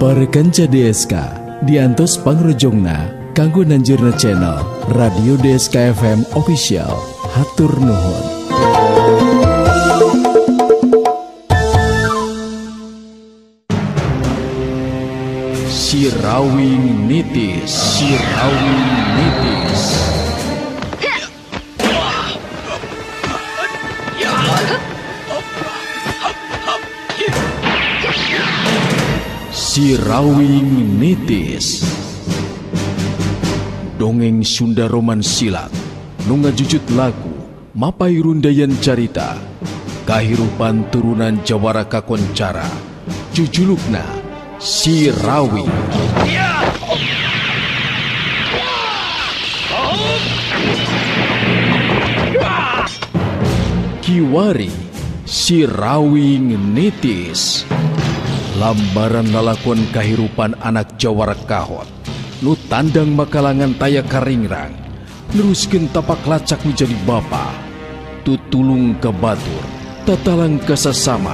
Para kanca DSK diantos pangrojongna kanggo nanjurna channel Radio DSK FM Official. Hatur nuhun. Sirawing Nitis, Sirawing Nitis. Sirawing Nitis. Dongeng Sunda Roman Silat nu ngajujut lagu mapay rundayan carita kahirupan turunan jawara kakoncara jujulukna Sirawing. Kiwari Sirawing Nitis. Lambaran lalakon kahirupan anak jawara kahot nu tandang makalangan taya karingrang neruskeun tapak lacak menjadi bapa tutulung ka batur tatalang ka sasama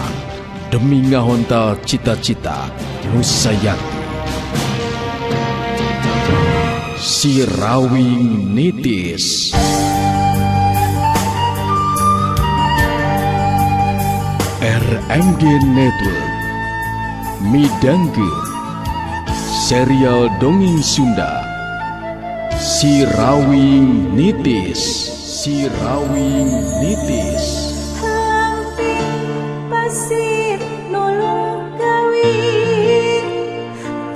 demi ngahontal cita-cita nu sayakti. Sirawing Nitis. RMG Network midangkeun serial dongeng Sunda Sirawing Nitis. Sirawing Nitis. Hampir pasir nulung kawin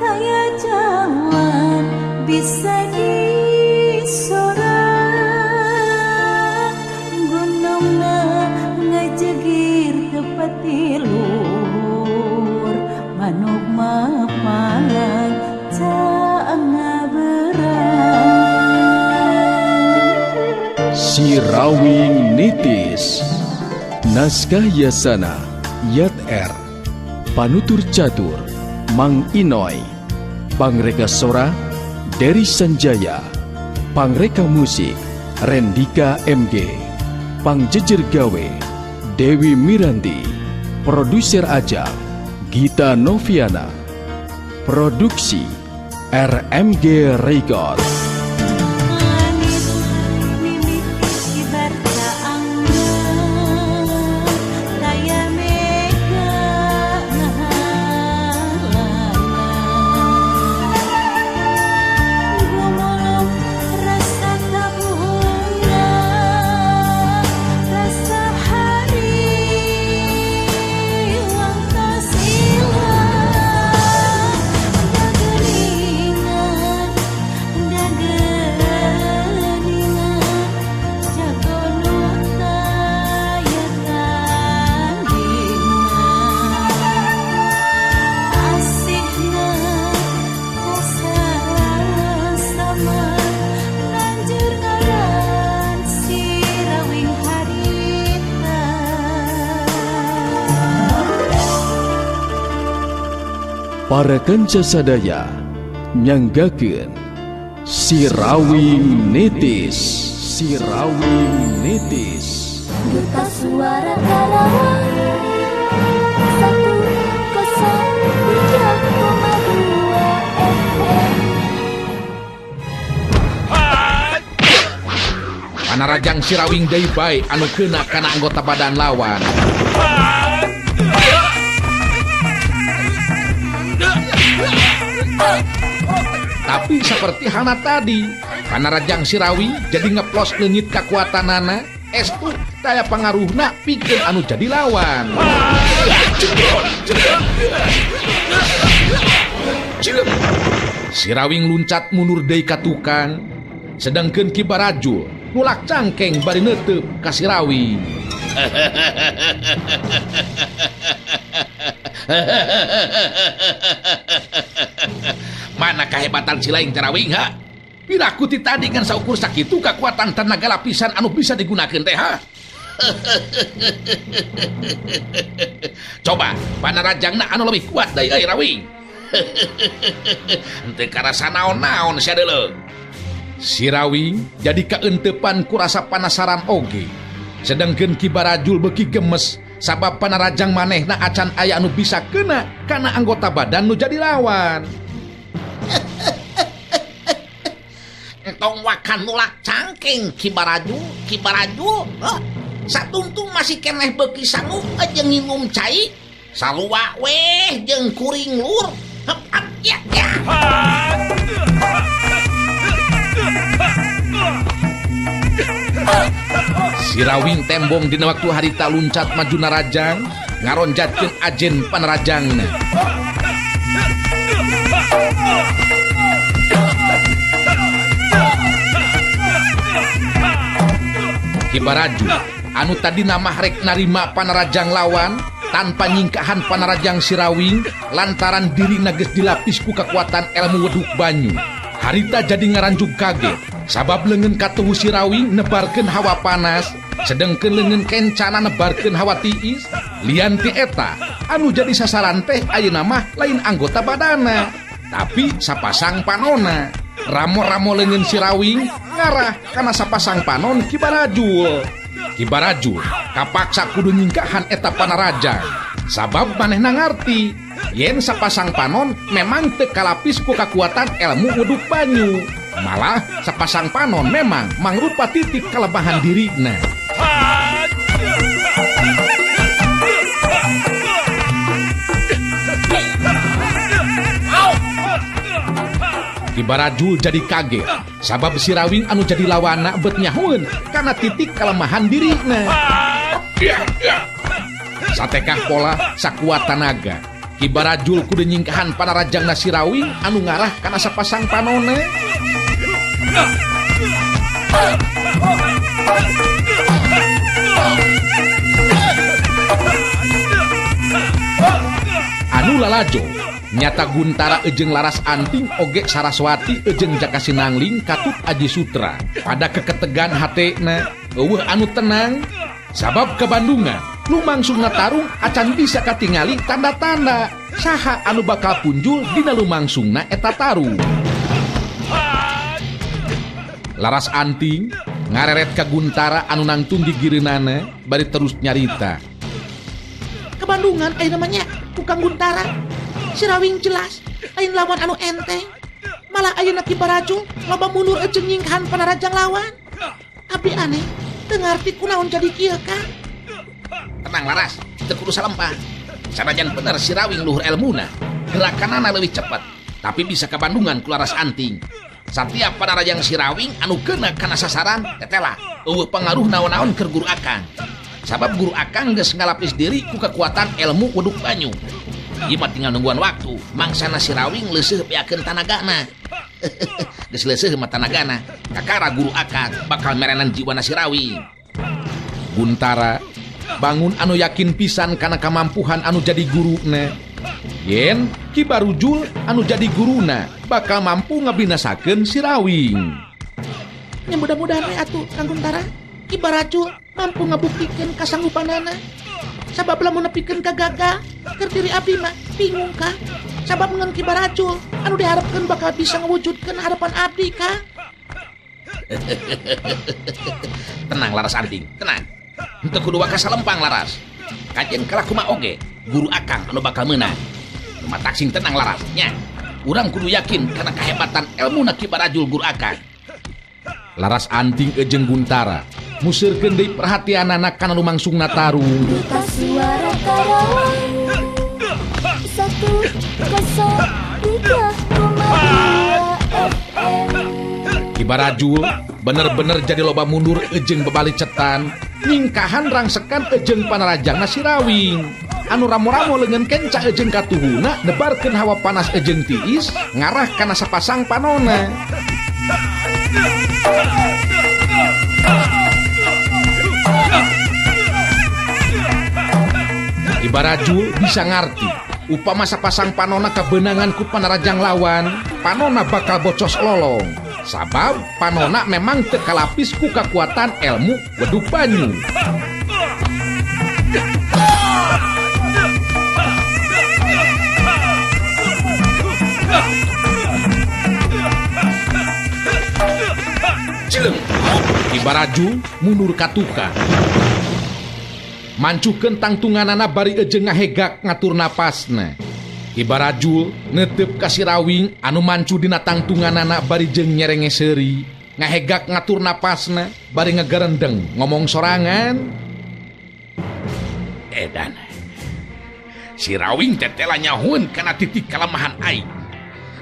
taya jalan bisa disorang gunungna ngajegir tepat luhur manuk mapalang Sirawing Nitis. Naskah Yasana Yat R. Panutur Catur Mang Inoy. Pangreka Sora Dery Sanjaya. Pangreka Musik Rendika MG. Pangjejer Gawe Dewi Miranti. Produser Ajang Gita Noviana. Produksi RMG Record. Para kanca sadaya nyanggakeun Sirawing Nitis. Sirawing Nitis. Duta Suara Karawang 103,2 FM. Panarajang Sirawing deui bae anu keuna kana anggota badan lawan. Tapi seperti hana tadi, Panarajang Sirawing jadi ngeplos leungit kakuatanana, estu daya pangaruhna pikeun anu jadi lawan. Sirawing luncat mundur deui ka tukang, sedangkeun Ki Barajul nulak cangkeng bari neuteup ka Sirawing. Mana kehebatan si lain Sirawing ha? Piraku ti tadi ngan saukur sakitu kekuatan tenaga lapisan anu bisa digunakeun teh ha? Coba panarajangna anu leuwih kuat deui euy Rawing. Henteu karasa naon-naon sia deuleu. Sirawing jadi kaenteupan ku rasa panasaran oge. Sedangkeun Ki Barajul beuki gemes Sabab panarajang manehna acan aya anu bisa kena kana anggota badan nu jadi lawan. Entong wakan nulak cangking Ki Baraju, Ki Baraju. Satungtung masih keneh beuki sangu jeung nginum cai. Sarua weh jeung kuring lur. Hep, hep, ya, ya. Sirawing tembong dina waktu harita luncat maju narajang ngaronjatkeun ajen panarajangna. Ki Baraju anu tadi nama rek narima panarajang lawan tanpa nyingkahan panarajang Sirawing lantaran dirina geus dilapis ku kekuatan ilmu weduk banyu. Harita jadi ngaranjug kaget sabab leungeun katuhu Sirawing nebarkeun hawa panas sedengkeun leungeun kencana nebarkeun hawa tiis. Lian ti eta anu jadi sasaran teh ayeuna mah lain anggota badana tapi sapasang panona. Ramo-ramo leungeun Sirawing ngarah kana sapasang panon Ki Barajul. Ki Barajul kapaksa kudu nyingkahan eta panarajang sabab manehna ngarti yen sapasang panon memang teu kalapis ku kakuatan ilmu weduk banyu. Malah sapasang panon memang mangrupa titik kelemahan dirina. Ki Barajul jadi kaget sabab Sirawing anu jadi lawana bet nyahueun kana titik kelemahan dirina. Satekah pola sakuat tanaga Ki Barajul kudu nyingkahan panarajangna Sirawing anu ngarah kana sapasang panona. Anu lalajo nyata Guntara ejeng Laras Anting oge Saraswati ejeng Jaka Sinangling katut Aji Sutra pada keketegan hatena eueuh anu tenang sabab kebandungan lumangsungna tarung acan bisa katingali tanda-tanda saha anu bakal punjul dina lumangsungna eta tarung. Laras Anting ngareret ka Guntara anu nangtung gigireunana bari terus nyarita. Kebandungan aya namanya ku Kang Guntara. Sirawing jelas lain lawan anu enteng. Malah ayeuna Ki Barajul loba mundur jeung nyingkahan panarajang lawan. Abdi aneh teu ngarti kunaon jadi kieu Kang. Tenang Laras, teu kudu salempang. Sanajan bener Sirawing luhur elmuna, gerakanana leuwih cepet, tapi bisa kabandungan ku Laras Anting. Satiap panarajang Sirawing anu kena kana sasaran tetela eueuh pangaruh naon-naon keur guru akang. Sabab guru akang geus ngalapis diri ku kekuatan ilmu weduk banyu. Ieu mah tinggal nungguan waktu, mangsana Sirawing leuseuh beakeun tanagana. Geus leuseuh mah tanagana, kakara guru akang bakal merenan jiwana Sirawing. Guntara bangun anu yakin pisan kana kamampuhan anu jadi guruna. Yen Ki Barujul anu jadi guruna bakal mampu ngabinasakeun Sirawing. Nya mudah-mudahan we atuh Kang Guntara, Ki Barajul mampu ngabuktikeun kasanggupanana. Sabab lamun nepikeun ka gagal keur diri abdi mah bingung Kang. Sabab ngan Ki Barajul anu diharapkeun bakal bisa ngawujudkeun harapan abdi Kang. Tenang Laras Anting, tenang. Henteu kudu waka salempang Laras. Kajen kalah kumaha oge, guru akang anu bakal meunang. Matak sing tenang Laras nya. Urang kudu yakin kana kahebatan elmuna Ki Barajul guru akang. Laras Anting ejeng Guntara museurkeun deui perhatianana kana lumangsungna tarung. Duta Suara Karawang 103,2 FM. Ki Barajul bener-bener jadi loba mundur ejeng bebali cetan nyingkahan rangsekan ejeng panarajangna Sirawing anu ramo-ramo leungeun kenca ejeng katuhuna nebarkeun hawa panas ejeng tiis ngarah kana sapasang panona. Ki Barajul bisa ngarti upama sapasang panona kabeunangan ku panarajang lawan, panona bakal bocos lolong. Sabab panona memang teu kalapis ku kakuatan ilmu weduk banyu. Cileng, Ki Barajul mundur ka tukang. Mancuhkeun tangtunganana bari ejeng ngahegak ngatur napasna. Ki Barajul netep ka Sirawing anu mancu dina tangtunganana bari jeung nyerenge seuri, ngahegak ngatur napasna bari ngegerendeng ngomong sorangan. Edan. Sirawing tetela nyahueun kana titik kalemahan aing.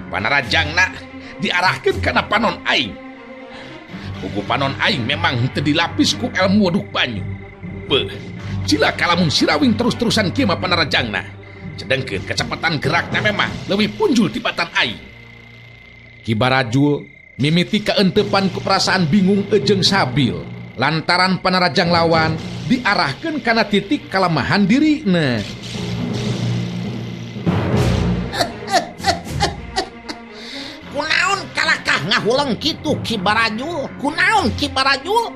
Panarajangna diarahkeun kana panon aing. Buku panon aing memang henteu dilapis ku ilmu waduk banyu. Beuh, cilaka lamun Sirawing terus-terusan kieu mah panarajangna. Sedengkeun kecepatan gerakna memang leuwih punjul tibatan aing. Ki Barajul mimiti kaentepan ku perasaan bingung ejeng sabil lantaran panarajang lawan diarahkeun kana titik kalemahan dirina. Kunaon kalakah ngahuleng kitu Ki Barajul? Kunaon Ki Barajul?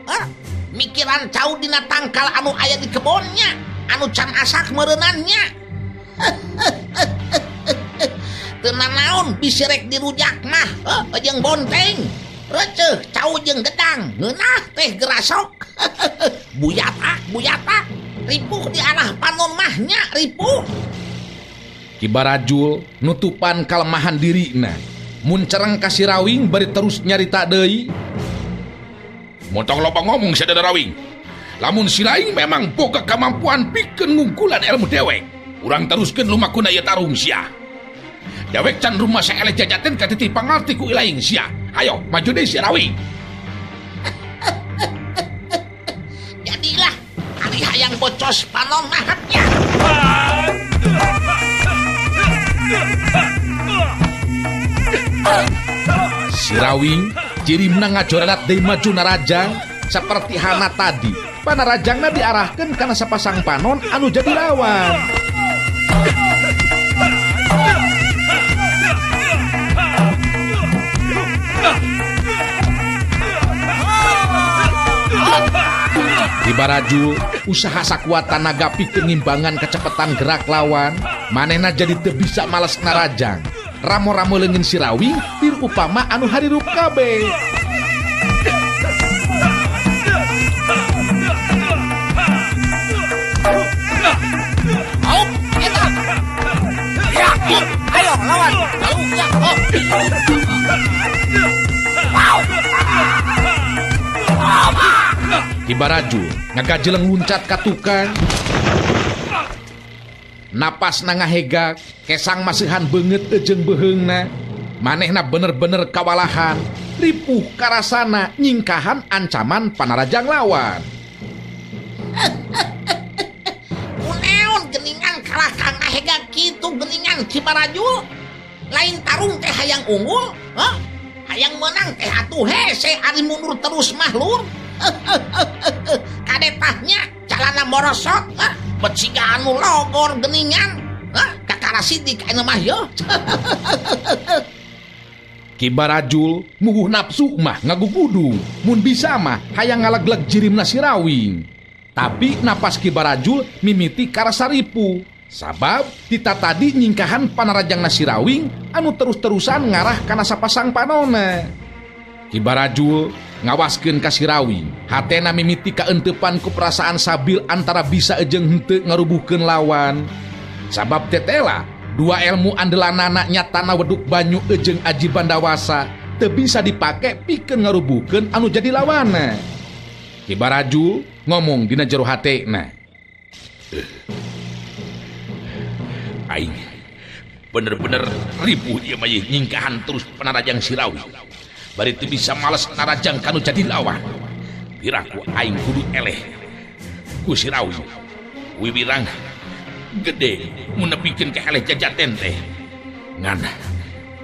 Mikiran cau dina tangkal anu aya di kebonnya, anu can asak meureunannya. Teu nanaon bisi rek dirujak mah, jeung bonteng. Receuh cau jeung gedang, ngeunah teh gerasok. Buyatak, buyatak. Ripuh di arah panon mahnya, ripuh. Ki Barajul nutupan kalemahan dirina. Mun cereng ka Sirawing bari terus nyarita deui. Montong loba ngomong sadada Rawing. Lamun Sirawing memang boga kemampuan pikeun ngungkulan ilmu dewek. Urang teruskeun lumakuna ieu tarung sia. Dewek can rumah saeleh jajaten ka titih pangarti ku ilaing sia. Ayo maju deui Sirawing. Jadilah ari hayang bocos panon mahatnya. Sirawing cirimna ngajoradat deui maju narajang seperti hana tadi. Panarajangna diarahkeun kana sapasang panon anu jadi lawan. Ki Barajul usaha sakuat tanaga pikeun ngimbangan kecepatan gerak lawan, manehna jadi teu bisa males narajang. Ramo-ramo leungeun Sirawing tir upama anu harirup kabeh. Ayo lawan. Ki Barajul ngagajeleng luncat ka tukang. Napasna ngahegak, kesang masihan beungeut ejeng beuheungna. Manehna bener-bener kawalahan, ripuh karasana nyingkahan ancaman panarajang lawan. Kunaon geningan kalah ka ngahegak kitu geningan Ki Barajul? Lain tarung teh hayang unggul, hah? Hayang menang teh atuh hese ari mundur terus mah lur. Kadetahnya calana morosot, hah? Beciga anu logor geningan, hah? Kakara sidik anu mah yo. Ki Barajul muguh nafsu mah ngagugudu, mun bisa mah hayang ngalegleg jirimna Sirawing. Tapi napas Ki Barajul mimiti karasaripu. Sabab tita tadi nyingkahan panarajangna Sirawing anu terus-terusan ngarah kana sapasang panona. Ki Barajul ngawaskeun ka Sirawing, hatena mimiti kaentepan ku perasaan sabil antara bisa ejeng henteu ngarubuhkeun lawan. Sabab tetela dua ilmu andelanana nyatana weduk banyu ejeng aji bandawasa teu bisa dipake pikeun ngarubuhkeun anu jadi lawanna. Ki Barajul ngomong dina jero hatena. Aing bener-bener ribuh ieu mah nyingkahan terus panarajang Sirawing. Bari teu bisa males narajang kanu jadi lawan. Piraku aing kudu eleh ku Sirawing. Wiwirang gede mun nepikeun ka eleh jajaten teh. Ngan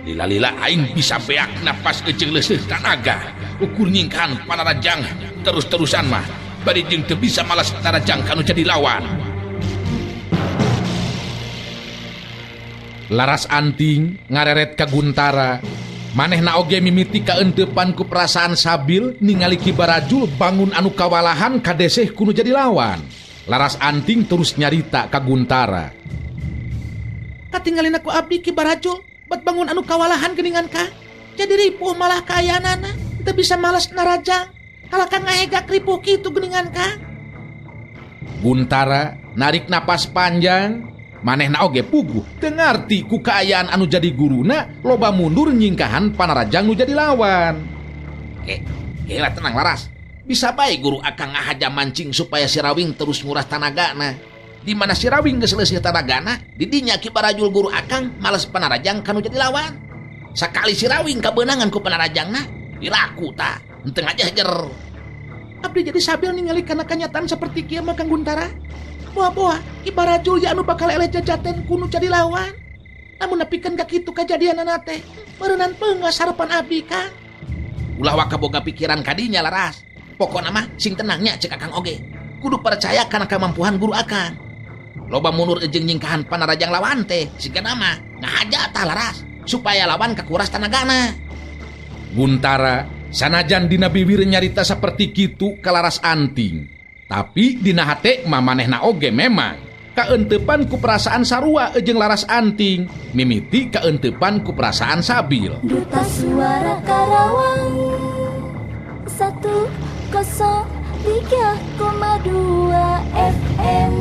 lila-lila aing bisa beak napas ejeng leuseuh tanaga. Ukur nyingkahan panarajang terus-terusan mah bari jeung teu bisa males narajang kanu jadi lawan. Laras anting ngareret ka Guntara. Manehna oge mimiti kaentepan ku perasaan sabil ningali Ki Barajul bangun anu kawalahan kadeseh kudu jadi lawan. Laras anting terus nyarita ka Guntara. Katinggalin aku abdi Ki Barajul bat bangun anu kawalahan geuningan ka. Jadi ripuh malah kaayaanana, teu bisa males narajang. Kalahkan ngahegak ripuh kitu geuningan ka. Guntara narik napas panjang, manehna oge puguh teu ngarti ku kaayaan anu jadi guruna loba mundur nyingkahan panarajang nu jadi lawan. Gila tenang Laras. Bisa bae guru akang ngahaja mancing supaya si Rawing terus nguras tanagana. Di mana si Rawing geus leuseih tanagana, di dinya Ki Barajul guru akang males panarajang kanu jadi lawan. Sakali si Rawing kabeunangan ku panarajangna, dilaku tah. Henteu ngajejer. Abdi jadi sabil ningali kana kanyataan seperti kieu mah Kang Guntara. Boa-boa Ki Barajul ya anu bakal eleh jajaten ku nu jadi lawan. Namun nepikeun ka kitu kajadianana teh, meureunan peungas harapan abdi Kang. Ulah waka boga pikiran kadinya Laras. Pokona mah sing tenangnya cek akang oge. Kudu percaya kana kamampuan guru akang. Loba mundur jeung nyingkahan panarajang lawan teh sigana mah ngahaja tah Laras supaya lawan kakuras tanagana. Guntara sanajan dina biwir nyarita saperti kitu ka Laras Anting. Tapi dina hate mah manehna oge memang kaenteupan ku perasaan sarua jeung Laras Anting, mimiti kaenteupan ku perasaan Sabil. Duta Suara Karawang 103,2 FM.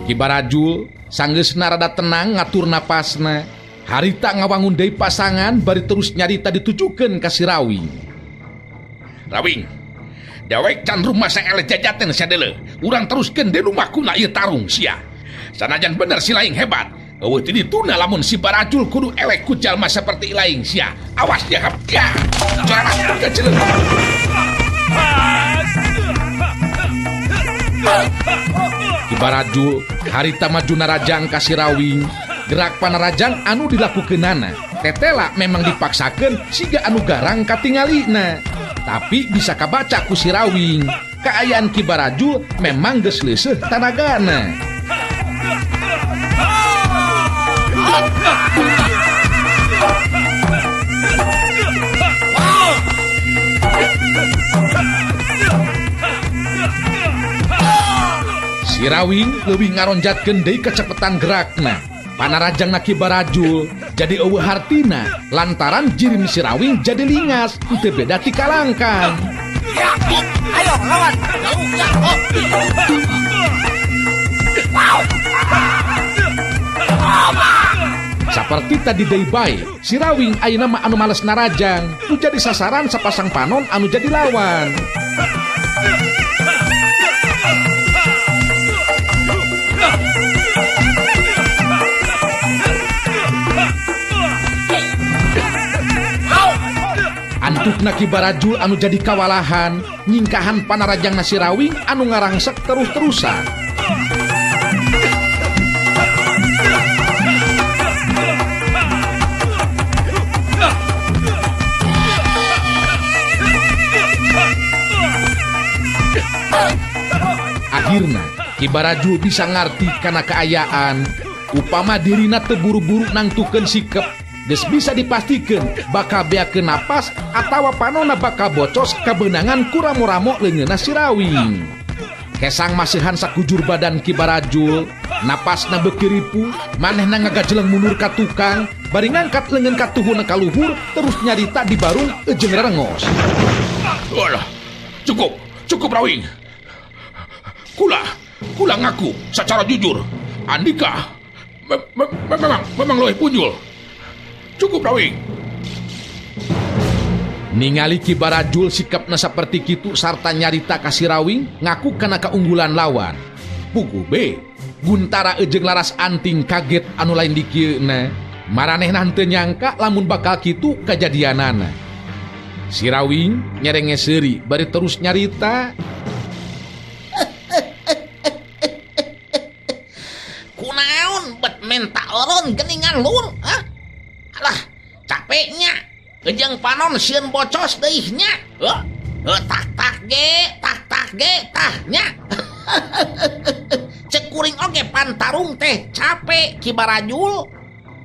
Ki Barajul sanggeusna rada tenang ngatur napasna. Harita ngawangun deui pasangan bari terus nyarita ditujukeun ka si Rawing. Rawing, dewek can rumah saeleh jajaten sia deuleu. Urang teruskeun deui lumakuna ieu tarung sia. Sanajan bener si laing hebat, eueuh ti dituna lamun si Barajul kudu eleh ku jalma saperti laing sia. Awas dia ya. Jarak kecil. Ki Barajul harita maju narajang ka si Rawing. Gerak panarajang anu dilakukeunana tetela memang dipaksakeun siga anu garang katingalina. Tapi bisa kabaca ku si Rawing, kaayaan Ki Barajul memang geus leuseih tanagana. Si Rawing leuwih ngaronjatkeun deui kecepatan gerakna. Panarajangna Ki Barajul jadi eueuh hartina lantaran jirim si Rawing jadi lingas teu beda ti kalangkang. Ayo lawan. Saperti tadi deui bae, si Rawing ayeuna mah anu males narajang, nu jadi sasaran sapasang panon anu jadi lawan. Antukna Ki Barajul anu jadi kawalahan, nyingkahan panarajangna si Rawing anu ngarangsek terus-terusan. Akhirna Ki Barajul bisa ngarti kana kaayaan, upama dirina teu buru-buru nangtukeun sikep, geus bisa dipastikan bakal beakeun napas atawa panona bakal bocos kabeunangan ku ramo-ramo leungeunna si Rawing. Kesang masihan sakujur badan Ki Barajul, napasna beuki ripuh, manehna ngagajeleng mundur ka tukang, bari ngangkat leungeun katuhuna ka luhur terus nyarita di barung jeung rerengos. Alah, cukup, cukup Rawing. Kula ngaku secara jujur, Andika memang leuwih punjul. Cukup Rawing. Ningali Ki Barajul sikapna saperti kitu sarta nyarita ka si Rawing ngaku kana kaunggulan lawan. Puguh be, Guntara jeung Laras Anting kaget anu lain dikieuna. Maranehna henteu nyangka lamun bakal kitu kajadianana. Si Rawing nyerenge seuri bari terus nyarita. Kunaon bet menta oron geningan lur, hah? Alah, capeknya. Ejeng panon sieun bocos deui nya. Heuh, tak tak ge tahnya. Cek kuring oge pantarung teh capek Ki Barajul.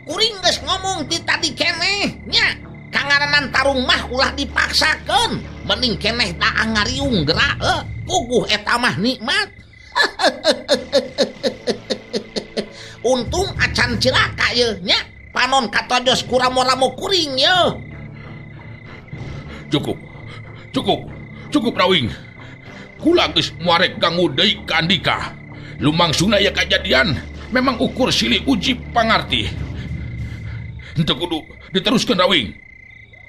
Kuring geus ngomong ti tadi keneh nya. Kangaranan tarung mah ulah dipaksakeun. Mending keneh daang ngariung gerak heuh. Puguh eta mah nikmat. Untung acan cilaka yeuh nya. Panon katojos ku ramo-ramo kuring yeuh. Cukup. Cukup. Cukup Rawing. Kula geus muarek ganggu deui ka Andika. Lumangsungna ieu kajadian memang ukur silih uji pangarti. Henteu kudu diteruskeun Rawing.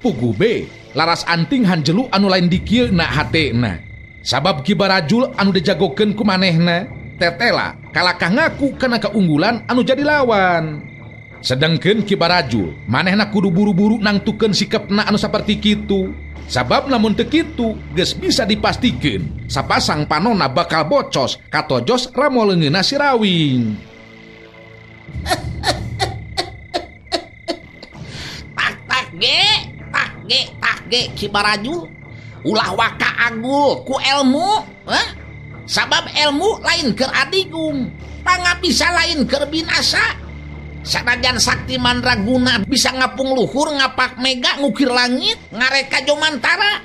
Puguh be, Laras Anting hanjelu anu lain dikieu na hatena. Sabab Ki Barajul anu dijagokeun ku manehna tetela kalakah ngaku kana keunggulan anu jadi lawan. Sedangkeun Ki Barajul manehna kudu buru-buru nangtukeun sikepna anu saperti kitu. Sabab lamun teu kitu geus bisa dipastikeun sapasang panona bakal bocos katojos ramo leungeunna si Rawing. Tak tak ge, tak ge, tak ge Ki Barajul. Ulah waka agul ku ilmu, heh? Sabab ilmu lain keur adigung, pangabisa lain keur binasa. Sanajan sakti mandraguna bisa ngapung luhur, ngapak mega, ngukir langit, ngareka jomantara.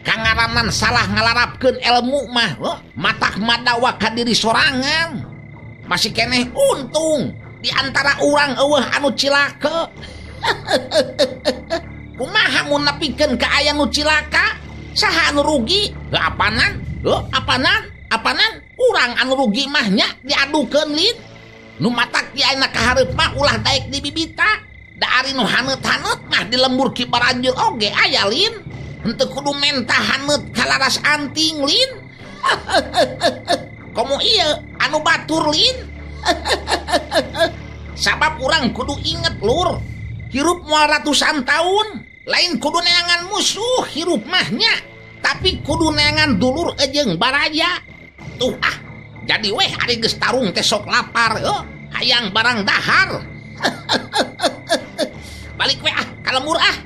Kangaranan salah ngalarapkeun ilmu mah, matak madawa ka diri sorangan. Masih keneh untung di antara urang eueuh anu cilaka. Kumaha mun nepikeun ka aya nu cilaka? Saha anu rugi? Heuh apanan? Heuh apanan? Apanan? Urang anu rugi mah nya diadukeun lin. Nu matak di ayeuna kahareup mah ulah daek di bibita. Da ari nu haneut-haneut mah di lembur Ki Barajul oge aya lin. Henteu kudu mentah haneut ka Laras Anting lin. Komo ieu anu batur lin. Sabab urang kudu inget lur. Hirup moal ratusan tahun, lain kudu neangan musuh hirup mah nya, tapi kudu neangan dulur jeung baraya. Tuh ah, jadi weh ari geus tarung teh sok lapar, hayang barang dahar. Balik weh ah, ka lembur ah.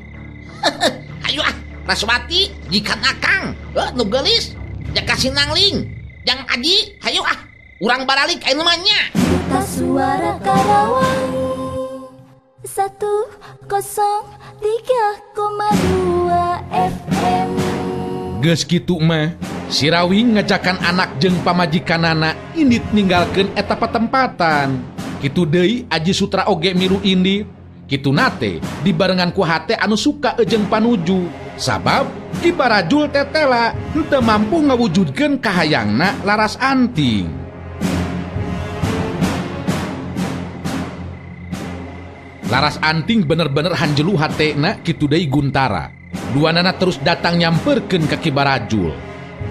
Hayu ah, Raswati jikan akang, nu geulis, jaka sinangling, jang aji, hayu ah, urang baralik aya mah nya. Duta Suara Karawang 103,2 FM. Geus kitu mah si Rawing ngajakan anak jeung pamajikanana indit ninggalkeun eta patempatan. Kitu deui Aji Sutra oge milu indit. Kitu nate dibarengan ku hate anu suka jeung panuju. Sabab Ki Barajul tetela henteu mampu ngawujudkeun kahayangna Laras Anting. Laras Anting bener-bener hanjelu hatena kitu deui Guntara. Duanana terus datang nyamperkeun ka Ki Barajul.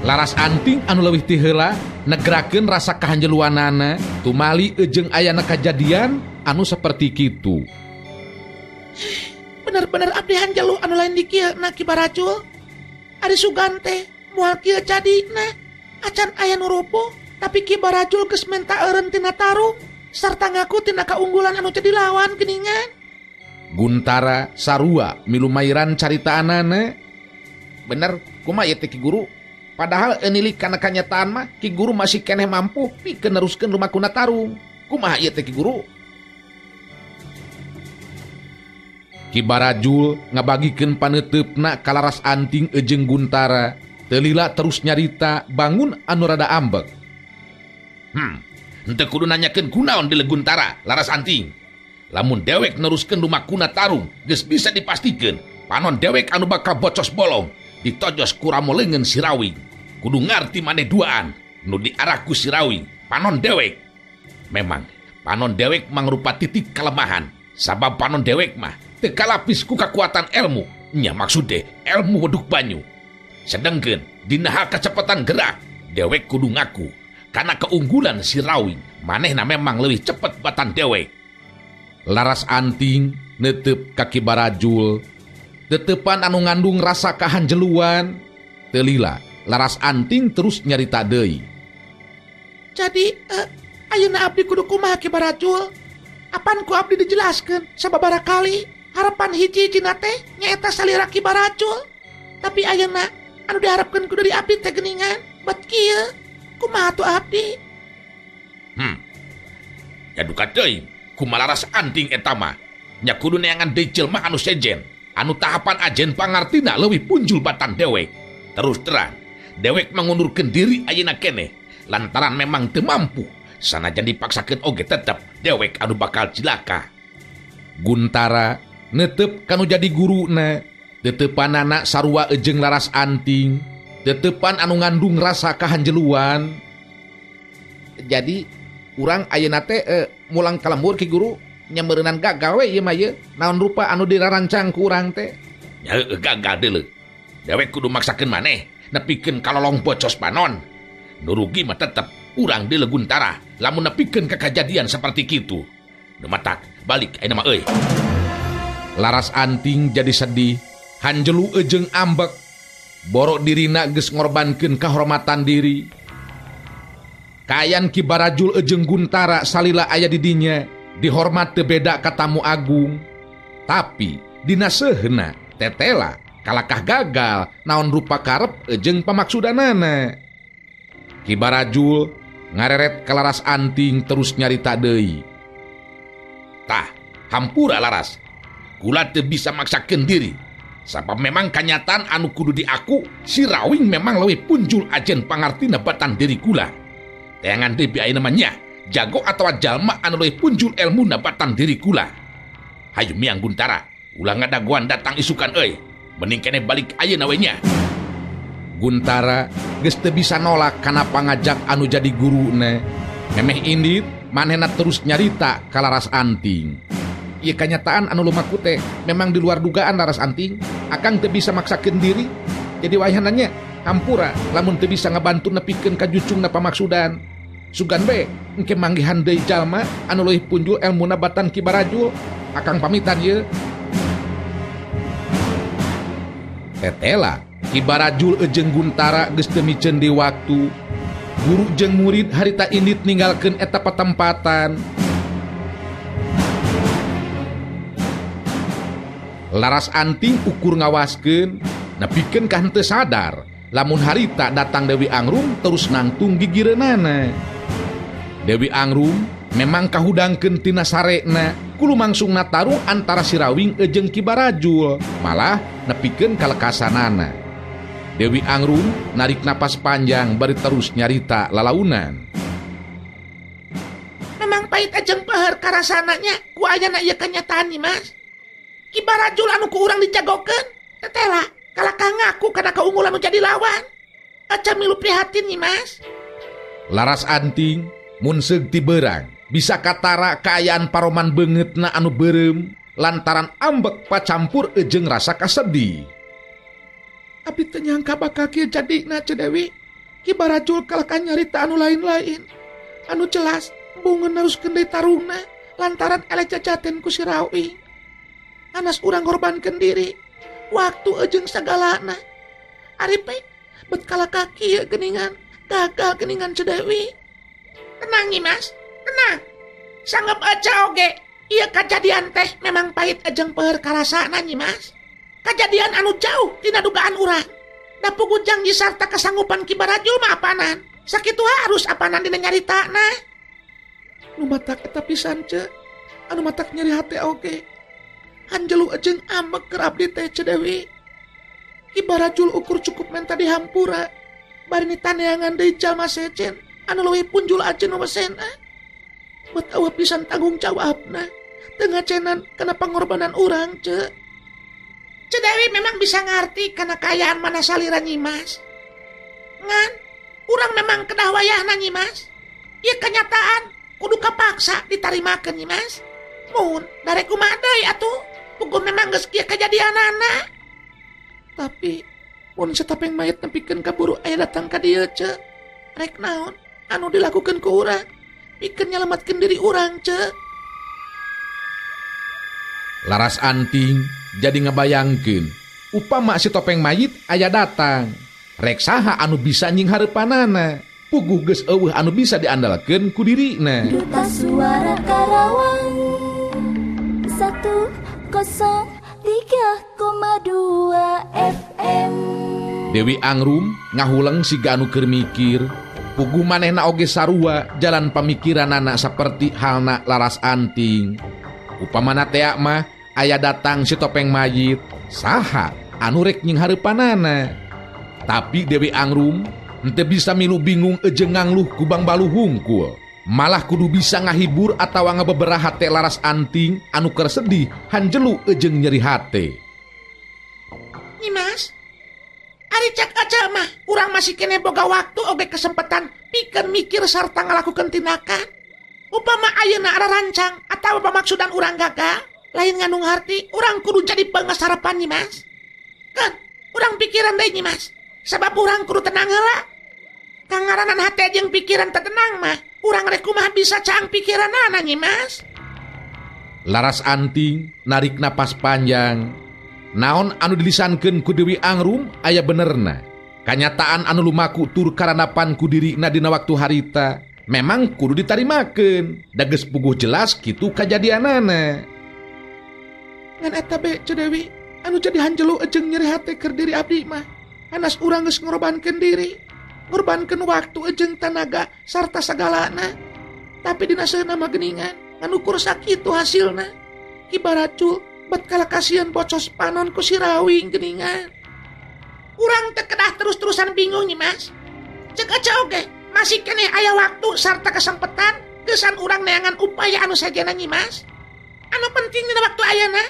Laras Anting anu leuwih ti heula negrakeun rasa kahanjeluanana tumali jeung ayana kajadian anu saperti kitu. Bener-bener abdi hanjelu anu lain di kieu na Ki Barajul. Ari sugan teh moal kieu jadina. Acan aya nu rupuh, tapi Ki Barajul geus menta eureun tina tarung sarta ngaku tina kaunggulan anu jadi lawan geuningan. Guntara sarua milu mairan caritaanana. Bener, kumaha ieu teh Ki Guru? Padahal enilik kana kanyataan mah Ki Guru masih keneh mampu pikeun neruskeun lumakuna tarung. Kumaha ieu teh Ki Guru? Ki Barajul ngabagikeun paneuteup-na ka Laras Anting jeung Guntara. Teu lila terus nyarita bangun anu rada ambek. Henteu kudu nanyakeun kunaon di Guntara Laras Anting. Lamun dewek neruskeun lumakuna tarung geus bisa dipastikeun panon dewek anu bakal bocos bolong ditojos ku ramo leungeun si Rawing. Kudu ngarti maneh duaan nu diarah ku si Rawing panon dewek. Memang panon dewek mangrupa titik kelemahan sabab panon dewek mah teu kalapis ku kakuatan ilmu nya maksud deh ilmu weduk banyu. Sedengkeun dina hal kecepatan gerak dewek kudu ngaku karena keunggulan si Rawing manehna memang leuwih cepet batan dewek. Laras Anting netep ka Ki Barajul. Tetepan anu ngandung rasa kahanjeluan. Teu lila Laras Anting terus nyarita deui. Jadi ayeuna abdi kudu kumaha Ki Barajul? Apan ku abdi dijelaskeun sababaraha kali harapan hiji-hijina teh nyaeta salira Ki Barajul. Tapi ayeuna anu diharapkeun ku dari abdi teh geuningan bat kieu. Kumaha tuh abdi? Ya duka teuing kumaha Laras Anting eta mah. Nya kudu neangan deui jelema anu sejen, anu tahapan ajen pangartina leuwih punjul batan dewek. Terus terang, dewek mangundurkeun diri ayeuna keneh lantaran memang teu mampu. Sanajan dipaksakeun oge tetep dewek anu bakal cilaka. Guntara netep kanu jadi guruna, tetepanana sarua jeung Laras Anting, tetepan anu ngandung rasa kahanjeluan. Jadi Urang ayeuna teh mulang ka lembur Ki Guru nya meureunan gagal we ieu mah ieu. Naon rupa anu dirarancang ku urang teh? Nya heueuh gagal deuleu. Dewek kudu maksakeun maneh nepikeun kalolong bocos panon. Nu rugi mah tetep urang deuleu Guntara lamun nepikeun ka kajadian saperti kitu. Nu matak balik ayeuna mah euy. Laras Anting jadi sedih, hanjelu jeung ambek. Borok dirina geus ngorbankeun kahormatan diri. Kaayaan Ki Barajul jeung Guntara salila aya di dinya dihormat teu beda ka tamu agung. Tapi dina seuheuna tetela kalakah gagal naon rupa karep jeung pamaksudanana. Ki Barajul ngareret ka Laras Anting terus nyarita deui. Tah, hampura Laras. Kula teu bisa maksakeun diri. Sabab memang kanyataan anu kudu diaku si Rawing memang leuwih punjul ajen pangartina batan diri kula. Teangan deui ayeuna mah nya jago atawa jalma anu leuwih punjul elmuna batan diri kula. Hayu miang Guntara, ulah ngadagoan datang isukan euy. Mending keneh balik ayeuna we nya. Guntara geus teu bisa nolak kana pangajak anu jadi guruna. Memeh indit manehna terus nyarita ka Laras Anting. Ieu kanyataan anu lumaku teh memang di luar dugaan Laras Anting. Akang teu bisa maksakeun diri. Jadi wayahna nya hampura lamun teu bisa ngabantu nepikeun ka jucungna pamaksudan. Sugan be engke manggihan deui jalma anu leuwih punjul elmuna batan Ki Barajul. Akang pamitan ieu. Tetela Ki Barajul jeung Guntara geus teu miceun di waktu. Guru jeung murid harita indit ninggalkeun eta patempatan. Laras Anting ukur ngawaskeun nepikeun ka henteu sadar lamun harita datang Dewi Angrum terus nangtung gigireunana. Dewi Angrum memang kahudangkeun tina sarena kudu mangsungna tarung antara si Rawing jeung Ki Barajul malah nepikeun kalekasanana. Dewi Angrum narik napas panjang bari terus nyarita lalaunan. Memang pahit ajeng peuheur karasananya ku ayana ieu kanyataan nih Mas. Ki Barajul anu ku urang dijagokeun tetela kalakah ngaku kana keunggulan nu jadi lawan. Aca milu prihatin nih Mas. Laras Anting mun seug ti beurang bisa katara kaayaan paroman beungeutna anu beureum lantaran ambek pacampur jeung rasa kasedih. Abi teu nyangka bakal kieu jadina Ceu Dewi. Ki Barajul kalakah nyarita anu lain-lain. Anu jelas bungeun neruskeun deui tarungna lantaran eleh cacaten ku si Rawing. Anas urang ngorbankeun diri waktu jeung sagalana. Ari pe bet kalakah kieu geuningan gagal geuningan Ceu Dewi. Tenang nih Mas, tenang. Sanggep aja oge ieu kajadian teh memang pahit ajeng peuheur karasana nih Mas. Kajadian anu jauh tina dugaan urang. Da puguh janji sarta kesanggupan Ki Barajul mah apanan. Sakitu harus apanan dina nyaritana. Nu matak eta pisan ce, anu matak nyeri hate oge. Hanjelu jeung ambek keur abdi teh Ceu Dewi. Ki Barajul ukur cukup menta dihampura. Bari nitaneangan deui jalma sejen anu leuwih punjul ajen nu mesena. Bet eueuh pisan tanggung jawabna. Teu ngacenan kana pangorbanan urang ce. Ceu Dewi memang bisa ngarti kana kaayaan mana salira Nyi Mas. Ngan urang memang kedah wayahna Nyi Mas. Ieu kenyataan kudu kapaksa ditarimakeun Nyi Mas. Mun darek kumaha deui atuh? Puguh memang geus kieu kajadianana. Tapi mun satapeng mayat nepikeun kaburu aya datang ka dieu ce. Rek naon anu dilakukeun ku urang? Pikeun nyalametkeun diri urang ce. Laras Anting jadi ngebayangkeun upama si topeng mayit aya datang. Rek saha anu bisa nying hareupanana? Puguh geus eueuh anu bisa diandalkeun ku dirina. Duta Suara Karawang 103,2 FM. Dewi Angrum ngahuleng siga anu keur mikir. Puguh manehna oge sarua jalan pamikiranana saperti halna Laras Anting. Upamana tea mah aya datang si topeng mayit, saha anu rek nying hareupanana? Tapi Dewi Angrum henteu bisa milu bingung jeung ngangluh ku Bangbalu hungkul. Malah kudu bisa ngahibur atawa ngabeberah hate Laras Anting anu keur sedih hanjelu jeung nyeri hate. Nyi Mas, ari cek aja mah urang masih kene boga waktu oge kesempatan pikeun mikir sarta ngalakukeun tindakan. Upama ayeuna ararancang atawa pamaksudan urang gagal, lain ngandung harti urang kudu jadi pengesarapan Nyi Mas. Kan urang pikiran deui Nyi Mas. Sabab urang kudu tenang heula. Kangaranan hate jeung pikiran teu tenang mah, urang rek kumaha bisa caang pikiranana Nyi Mas. Laras Anting narik napas panjang. Naon anu dilisankeun ku Dewi Angrum aya benerna. Kanyataan anu lumaku tur karanapan ku dirina dina waktu harita memang kudu ditarimakeun. Da geus puguh jelas kitu kajadianana. Ngan eta be Ceu Dewi anu jadi hanjelu jeung nyeri hate keur diri abdi mah. Anas urang geus ngorbankeun diri, ngorbankeun waktu jeung tanaga sarta sagalana. Tapi dina seunah mah geuningan ngan ukur sakitu hasilna. Ki Baracul bet kala kasihan bocos panon ku si Rawing geuningan. Urang teh kedah terus-terusan bingung Nyi Mas. Cek aja oge, masih keneh aya waktu sarta kesempatan gesan urang neangan upaya anu sajena Nyi Mas. Anu penting dina waktu ayana,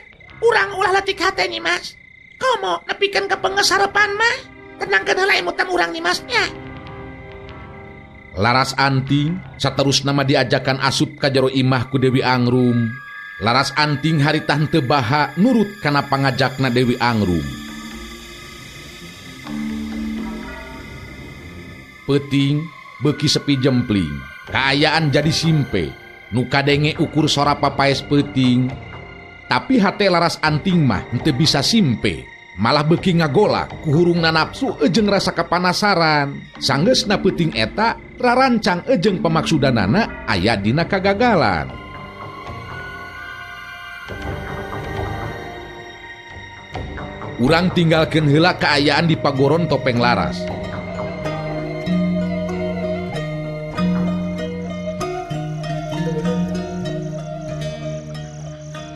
urang ulah letik hate Nyi Mas. Komo nepikeun ka pengesarepan mah, tenangkeun heula emutan urang Nyi Mas nya. Laras Anting saterusna mah diajakan asup ka jero imah ku Dewi Angrum. Laras Anting harita henteu baha nurut kana pangajakna Dewi Angrum. Peuting beuki sepi jempling, kaayaan jadi simpe, nu kadenge ukur sora papaes peuting. Tapi hate Laras Anting mah henteu bisa simpe, malah beuki ngagolak kuhurungna nafsu jeung rasa kapanasaran. Sanggeusna peuting eta rarancang jeung pamaksudanana aya dina kagagalan. Urang tinggalkeun heula kaayaan di Pagoron Topeng Laras.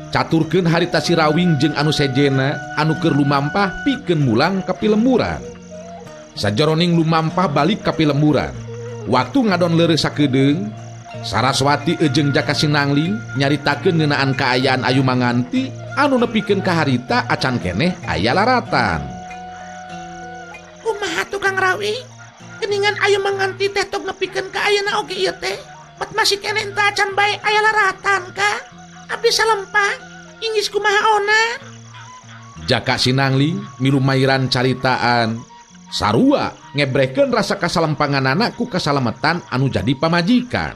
Caturkeun harita si Rawing jeung anu sejena anu keur lumampah pikeun mulang ka pilemburan. Sajeroning lumampah balik ka pilemburan. Waktu ngadon leureus sakedeung, Saraswati jeung Jaka Sinangling nyaritakeun ngeunaan kaayaan Ayu Manganti anu nepikeun ka harita acan keneh aya laratan. Kumaha tukang Rawing? Geningan Ayu Manganti teh tong nepikeun ka ayeuna oge ieu teh. Bet masih keneh teu acan bae aya laratan ka? Abdi salempang, inggis kumaha ona. Jaka Sinangling milu mairan caritaan. Sarua ngebrehkeun rasa kasalempanganana ku kasalametan anu jadi pamajikan.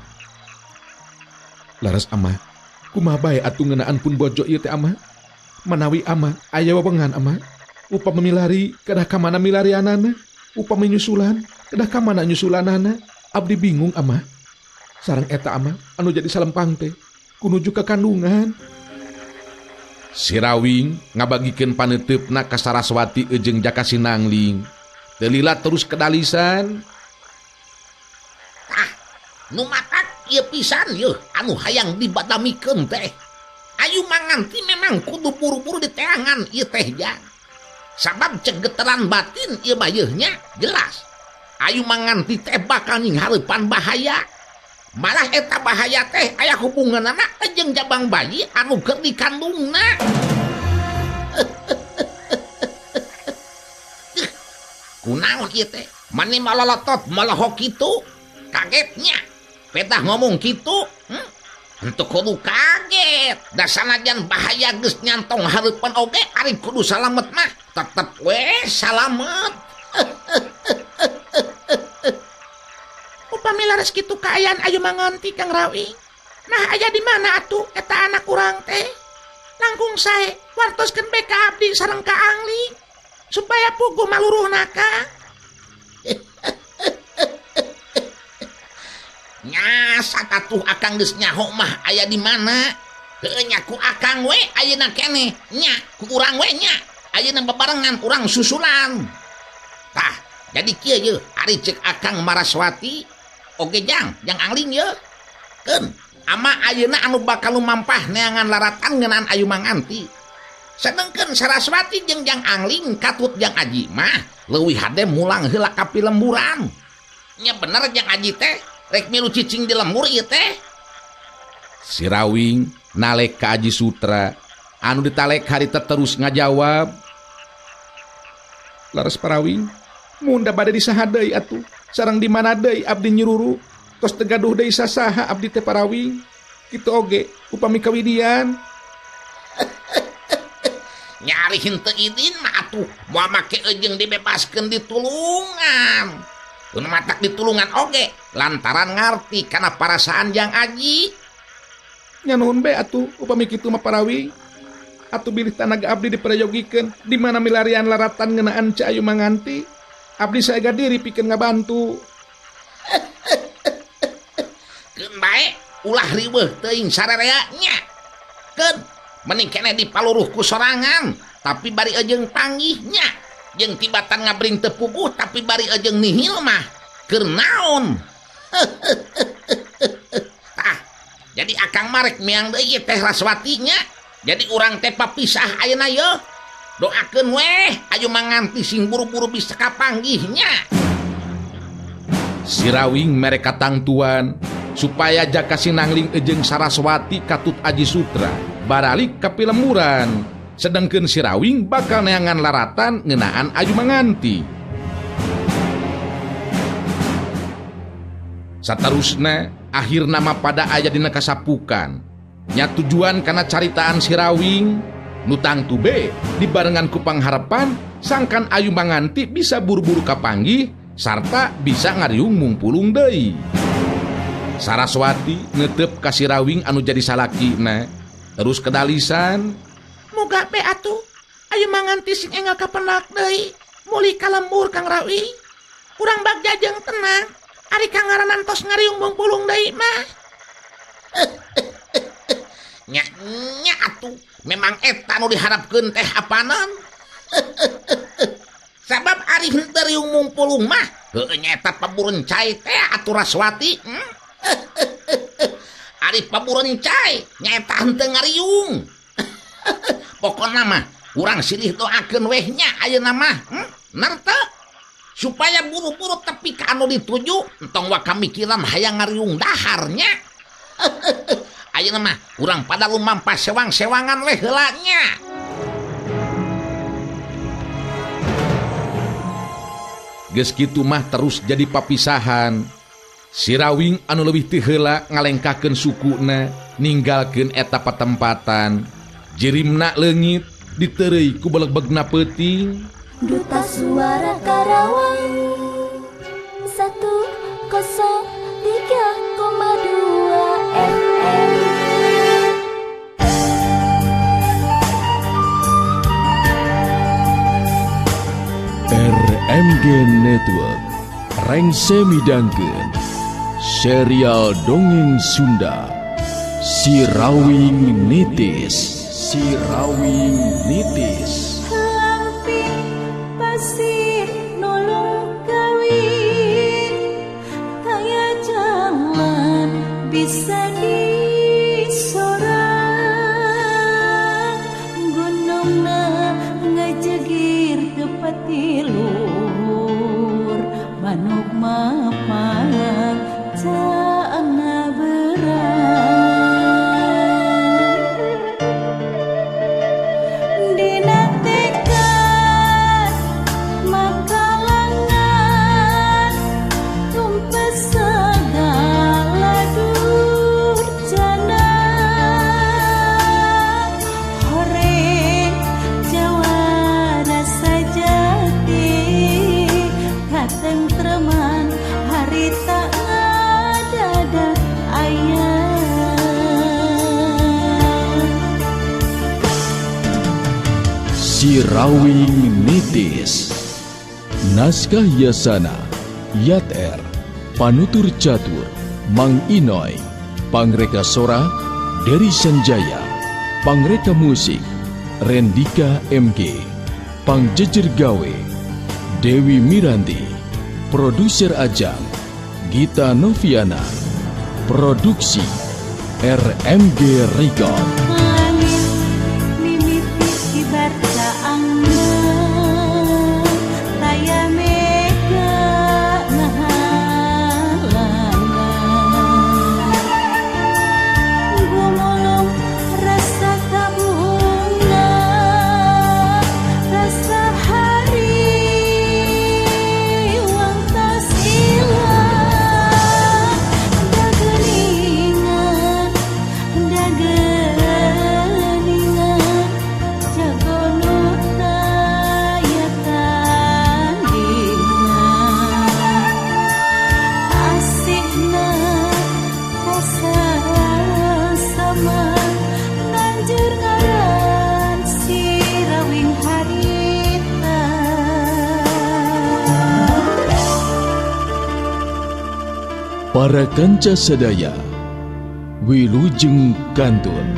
Laras ama, kumaha bae atuh ngeunaan pun bojo ieu teh ama? Manawi ama aya wewengan ama. Upami milari kedah ka mana milarianana, upami nyusulan kedah ka mana nyusulanana. Abdi bingung ama. Sareng eta ama anu jadi salempang teh kunuju ka kandungan. Si Rawing ngabagikeun paneuteup ka Saraswati jeung Jaka Sinangling. Teu lila terus kedalisan. Tah, nu matak ieu pisan yeuh anu hayang dibadamikeun teh. Ayu Manganti memang kudu buru-buru diteangan ieu teh jang. Sabab cek geteran batin ieu mah yeuh nya jelas. Ayu Manganti teh bakal nyinghareupan bahaya. Malah eta bahaya teh aya hubunganana jeung jabang bayi anu keur dikandungna. Kunaon ieu teh? Mani malolotot molohok kitu? Kagetnya. Petah ngomong kitu? Henteu kudu kaget. Da sanajan bahaya geus nyantong hareupan oge ari kudu salamet mah tetep we salamet. Upami laras kitu kaayaan Ayu Manganti Kang Rawing. Nah aya di mana atuh eta anak urang teh? Langkung sae wartoskeun bae ka abdi sareng ka Angling supaya puguh maluruhna ka. Nya sakatuh akang geus nyaho mah aya di mana? Heueuh nya ku akang we ayeuna keneh nya ku urang we nya. Ayeuna bebarengan urang susulan. Tah, jadi kieu yeuh ari ceuk akang Maraswati oge jang, jang Angling yeuh. Keun, ama ayeuna anu bakal lumampah neangan laratan ngeunaan Ayu Manganti. Sedengkeun Saraswati jeung jang Angling katut jang Aji mah leuwih hade mulang heula ka pilemburan. Nya bener jang Aji teh rek milu cicing di lembur ieu teh. Si Rawing nalek ka Aji Sutra anu ditalek harita terus ngajawab. Laras Parawing, munda bade disaha deui atuh? Sareng di mana deui abdi nyururu? Tos teu gaduh deui sasaha abdi teh Parawing. Kitu oge upami kawidian. Nyari henteu idin mah atuh moal make ejeung dibebaskeun ditulungan. Teu matak ditulungan oge lantaran ngarti kana parasaan Jang Aji. Nya nuhun be atuh upami kitu mah Parawing. Atuh bilih tanaga abdi diprayogikeun di mana milarian laratan ngeunaan Ci Ayu Manganti. Abdi saega diri pikeun ngabantu. Keun bae ulah riweuh teuing sararea nya. Keun mending keneh dipaluruh ku sorangan tapi bari ejeung panggih nya. Jeung tibatan ngabring teu puguh tapi bari ejeung nihil mah keur naon. Tah, jadi akang marek miang deui teh Raswati nya. Jadi urang teh papisah ayeuna ye. Doakeun weh ayu Manganti sing buru-buru bisa kapanggihnya. Sirawing mere katangtuan supaya jaka sinangling ejeng Saraswati katut Aji Sutra baralik ka pilemuran. Sedengkeun Sirawing bakal neangan laratan ngeunaan Ayu Manganti. Satarusna akhirna mah pada aya dina kasapukan. Nya tujuan kana caritaan Sirawing nu tangtu be dibarengan ku pangharapan sangkan Ayu Manganti bisa buru-buru kapanggih sarta bisa ngariung mungpulung deui. Saraswati ngetep ka Sirawing anu jadi salakina terus kedalisan. Moga be atuh Ayu Manganti sing enggal kapenak deui mulih ka lembur Kang Rawi. Urang bagja jeung tenang ari kangaranan tos ngariung mungpulung deui mah. Nya nya atuh memang eta nu diharapkeun teh apanan. Sabab ari henteu riung mungpulung mah heueuh nyaeta pabureun cai teh atuh Raswati. Ari pabureun cai nyaeta henteu ngariung. Pokona mah urang silih doakeun weh nya ayeuna mah. Ner teu? Supaya buru-buru tepi ka anu dituju entong waka mikiran hayang ngariung daharnya. Ayeuna mah urang pada lumampas sewang-sewangan weh heula nya. Geus kitu mah terus jadi papisahan. Sirawing anu leuwih ti heula ngalengkakeun sukuna ninggalkeun eta patempatan. Jirimna leungit diteureuy ku belegbegna peuting. Duta Suara Karawang 103,2 FM. RMG Network rengse midangkeun serial dongeng Sunda Sirawing Nitis. Sirawing Nitis. Lamping pasir nolong kawin kaya jalan bisa disorang gunungna ngajegir tepati luhur manuk mapan caana berang dina tekad makalangan tumpes segala durjana horeng jawara sajati katentreman harita ngadadak aya. Sirawing Nitis. Naskah Yasana, Yat R, Panutur Catur, Mang Inoy, Pangreka Sora, Dery Sanjaya, Pangreka Musik, Rendika MG, Pangjejer Gawe, Dewi Miranti, Produser Ajang, Gita Noviana, Produksi RMG Record. Langit mimiti kibar caangna taya mega ngahalangan gumulung rasa kabunga rasa hari wang tas ilang Para kanca sadaya, wilujeng kantun.